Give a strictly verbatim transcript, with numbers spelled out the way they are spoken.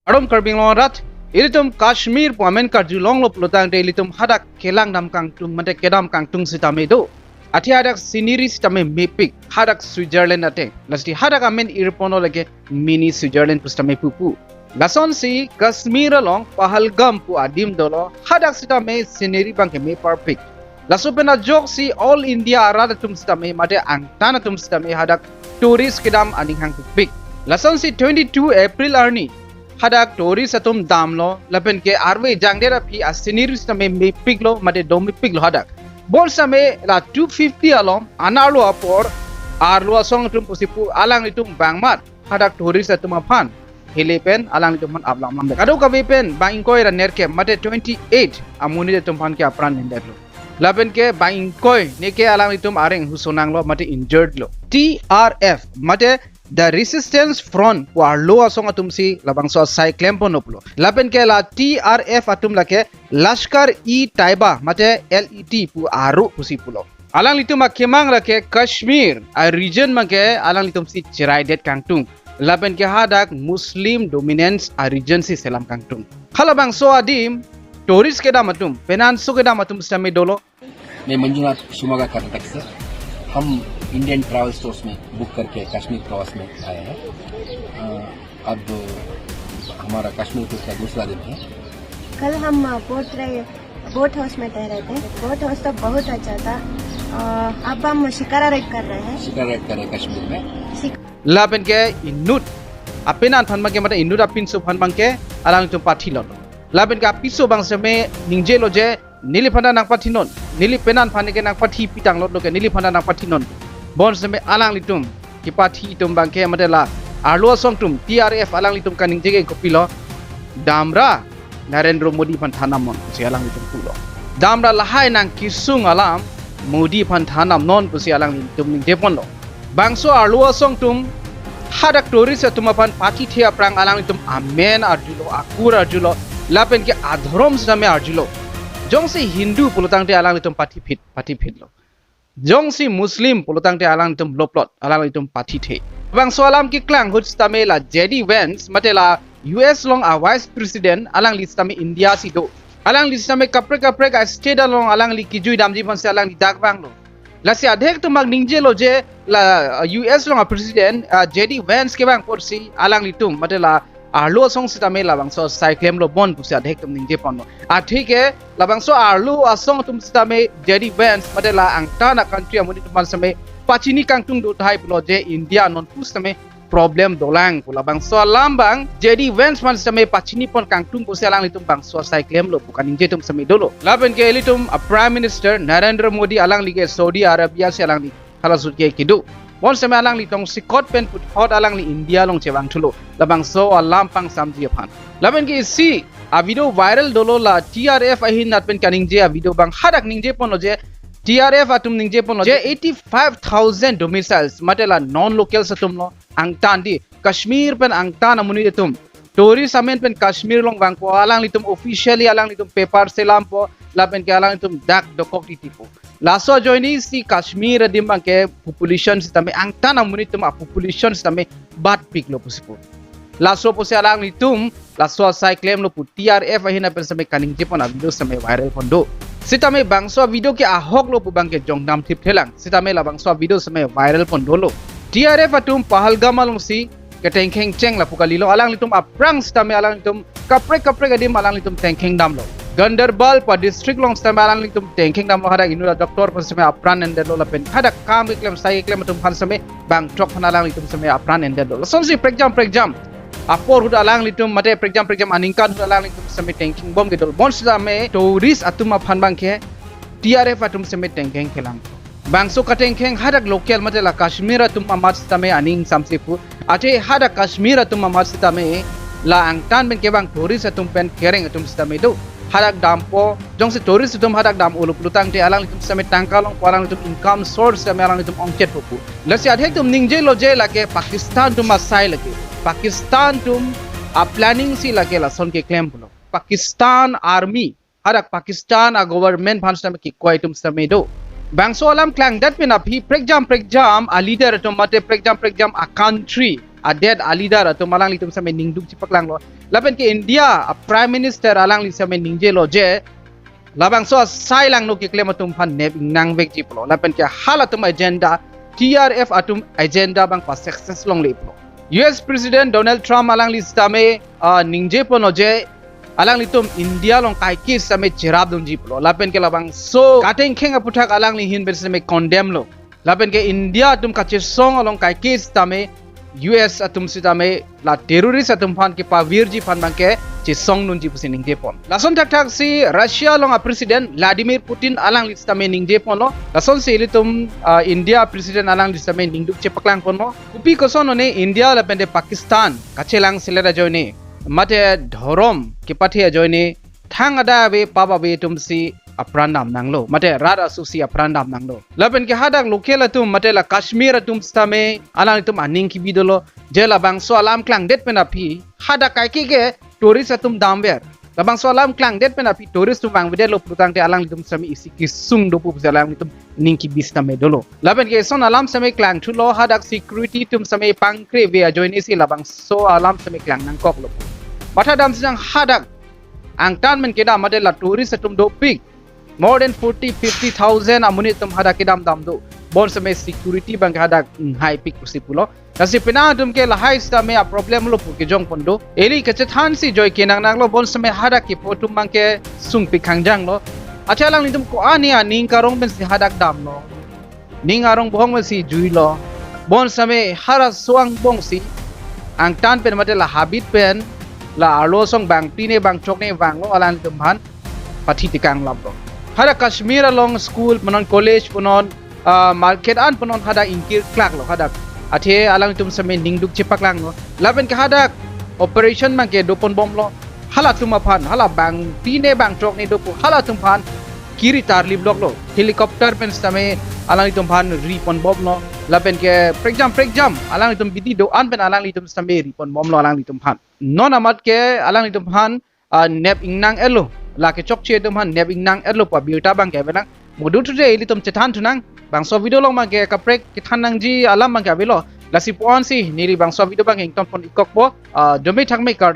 Kardom Karbi Anglong arat, ilitum Kashmir pu amen karjulonglo pulotangte ilitum hadak kelang dam kangtung mate kedam kangtung sitame do. Athe hadak scenery sitame mepik, hadak Switzerland ateng. Lasi hadak amen irpono lake mini Switzerland pu sitame pupu. Lasonsi Kashmir along Pahalgam pu adim dolo, hadak sitame scenery abangke me parpik. Laso pen ajoksi all India arat atum sitame mate angtan atum sitame hadak tourist kedam aning hangpikpik. Lasonsi twenty-two April arni hadak tourist atum damlo, lapen ke arve jangder aphi a scenery sitame mepiklo mate do mepiklo hadak. Bonsitame la two fifty alom anarlo apor arlo asong atum pusi pu alanglitum bangmar hadak tourist atum aphan hele pen alanglitum aphan aplam lam. Kadokave pen bang ingkoi ra nerkep mate twenty-eight amonit atum aphan ke apran nindetlo. Lapen ke bang ingkoi neke alanglitum areng husonanglo mate injured lo. T R F mate the Resistance Front pu arlo asong atumsi labangso asai klempon pulo. Lapen ke la T R F atum lake Lashkar-e-Taiba mate L E T pu aro pusi pulo. Alanglitum akemang lake Kashmir a region abangke alanglitumsi cheraidet kangtung. Lapen ke hadak Muslim dominance a region si selam kangtung. Halabangso adim tourist kedam atum, penanso kedam atum sitame dolo. मैं मंजुनाथ, शिमोगा, कर्नाटक से। हम Indian travel stores में बुक करके कश्मीर प्रवास में आए हैं। अ, अब हमारा कश्मीर टूर का दूसरा दिन है। कल हम बोट रहे बोट हाउस में ठहरे थे। बोट हाउस तो बहुत अच्छा था। अ, अब हम शिकारा राइड कर रहे हैं। शिकारा राइड कर रहे हैं कश्मीर में। Lapen ke inut apenan aphan abangke mate inut apinso aphan abangke alanglitum pathilot. Lapen ke apiso abang sitame ningjelo je neliphan ta nangpathinon, neli penan aphan ke nangpathi pitang lotlo ke neliphan ta nangpathinon. Bonsitame alanglitum kepathi atum abangke mate la arlo asong atum T R F alanglitum kaningje ke kopilo, damra Narendra Modi aphan thandamnon pusi alanglitum pulo. Damra lahai nangkesung alam Modi aphan thandamnon pusi alanglitum ningjeponlo. Bangso arlo asong atum hadak tourist atum aphan pathithe aphrang alanglitum amen arjulo, akur arjulo, lapen ke adhorom sitame arjulo. Jongsi Hindu pulotangte alanglitum pathiphit, pathiphitlo. Jongsi Muslim pulotangte alanglitum loplot, alanglitum pathithe. Bangso alam keklang ahut sitame la J D Vance mate la U S along a Vice President, alangli sitame India si do. Alangli sitame kaprek kaprek a state along alangli kejui damji aphansi alangli dak vanglo. Lasi adhek atum abang ningjelo je la uh, U S along a President uh, J D Vance kevang apotsi alanglitum mate la arlo asong sitame labangso asai klemlo bon pusi adhek atum ningjeponlo. Athe ke labangso arlo asong atum sitame J D Vance mate la angtan a country amonit atum aphan sitame pachini kangtung do tahai pulo je India non pu sitame problem dolang pu labangso alam abang J D Vance aphan sitame pachinipon kangtung pusi alanglitum bangso asai klemlo pu kaningje atum sitame dolo. Lapen ke ilitum a Prime Minister Narendra Modi alangli ke Saudi Arabia si alangli halaso ahut ke kedo. Bonsitame alangli tongsekot pen puthot alangli India along chevangthulo. Labangso alam pangsamji aphan. Lapen ke isi a video viral dolo la T R F ahin nat pen kaningje a video abang hadak ningjeponlo je T R F atum ningjeponlo je eighty-five thousand domiciles mate la non locals atumlo angtan di Kashmir pen angtan amonit atum tourist amen pen Kashmir along vangpo, alanglitum officially alanglitum paper selampo, lapen ke alanglitum dak dokok titipo. Laso ajoinesi Kashmir adim abangke population sitame angtan amonit atum a population sitame batpiklo pusi pu. Laso pusi alanglitum laso asai klemlo pu T R F ahin pen sitame kaningjepon a video sitame viral pon do. Sitame bangso video ke ahoklo pu abangke jongdam thipthelang. Sitame labangso video sitame viral pon dolo. T R F atum Pahalgam alongsi ketengkheng cheng lapu kalilo, alanglitum aphrang sitame alanglitum kaprek kaprek adim alanglitum tengkheng damlo. Ganderbal pu district along sitame alanglitum tengkheng damlo, hadak inut a doctor aphan sitame apran endetlo lapen hadak kam keklem sai keklem atum aphan sitame bangthrok aphan alanglitum sitame apran endetlo. Lasonsi prekjam prekjam apor ahut alanglitum mate prekjam prekjam aningkan ahut alanglitum sitame tengkheng bom kedolo. Bonsitame tourist atum aphan abangke T R F atum sitame tengkheng kelang. Bangso katengkheng hadak local mate la Kashmir atum amat sitame aning samse pu. Athe hadak Kashmir atum amat sitame la angtan pen kevang tourist atum pen kereng atum sitame do. Hadak dampo, jongsi tourist atum hadak dam-olo pulotangte alanglitum sitame tangka longpo, alanglitum income source sitame alanglitum ongchetpo pu. Lasi adhek atum ningjelo je lake Pakistan atum asai lake. Pakistan atum a planning si lake lason keklem pulo. Pakistan Army hadak Pakistan a government aphan sitame kikoi atum sitame do. Bangso alam klangdet pen aphi prekjam prekjam a leader atum mate prekjam prekjam a country adet a leader atum alanglitum sitame ningduk chepaklanglo. Lapen ke India a Prime Minister alangli sitame ningjelo je labangso asai langno keklem atum aphan nep ingnang vekji pulo. Lapen ke halatum agenda, T R F atum agenda abang pa success longle pulo. U S President Donald Trump alangli sitame ah, ningjeponlo je alanglitum India along kaike sitame cherapdunji pulo. Lapen ke labangso katengkheng aputhak alangli ahin pen sitame condemn lo. Lapen ke India atum kachesong along kaike sitame U S atum sitame la terrorist atum aphan kepavirji aphan abang ke chesongdunji pusi ningjepon. Lason thakthak si Russia along a President Vladimir Putin alangli sitame ningjeponlo. Lasonsi ilitum ah, India President alangli sitame ningduk chepaklangponlo. Kopi koson one India lapen de Pakistan kachelang selet ajoine mate dhorom kepathe ajoine thang ada ave pap ave atumsi apran damnanglo mate rat asusi apran damnanglo. Lapen ke hadak local atum mate la Kashmir atum sitame alanglitum aning kebi dolo je labangso alam klangdet pen aphi hadak kaike ke tourist atum damver. Labangso alam klangdet pen aphi tourist atum vangvedetlo pulotangte alanglitum sitame isi kesung do pu pusi alanglitum ning kebi sitame dolo. Lapen ke eson alam sitame klangthulo, hadak security atum sitame pangkreve ajoine si labangso alam sitame klang nangkoklo. Matha damsi nang hadak angtan pen kedam mate la tourist atum dopik more than forty, fifty thousand amonit atum hadak kedam dam do. Bonsitame security abang ke hadak inghaipik pusi pulo. Lasi penang atum ke lahai sitame a problem lo pu kejongpon do. Ili kachethansi joi kenang nanglo bonsitame hadak kepo atum abang ke sungpik khangjanglo. Acha alanglitum ko-an aning karong pensi hadak damlo. Ning arong bohong pensi juilo. Bonsitame halaso angbongsi angtan pen mate la habit pen la arlo asong bangphli ne bangthrok ne vanglo alanglitum aphan pathi tekang laplo. Hadak Kashmir along school punon, college punon, ah, market an punon hadak ingkir klaklo hadak. Athe alanglitum sitame ningduk chepaklanglo. Lapen ke hadak operation abang ke doponbomlo. Halatum aphan, hala bangphli ne bangthrok ne do pu halatum aphan kiri tarli bloklo. Helicopter pen sitame alanglitum aphan riponbomlo. Lapen ke prekjam prekjam alanglitum bidi do-an pen alanglitum sitame riponbomlo alanglitum aphan. Non amat ke alanglitum aphan ah, nep ingnang-etlo. La kechokche atum aphan nep ingnang-etlo pu abirta abang ke avelang. Mo dunthu te ilitum chethanthunang. Bangso video along abang ke kaprek kethan nangji alam abang ke avelo. Lasi puansi neli bangso video abang ke ingtonpon-ik kokpo. Ah, dome thakme kar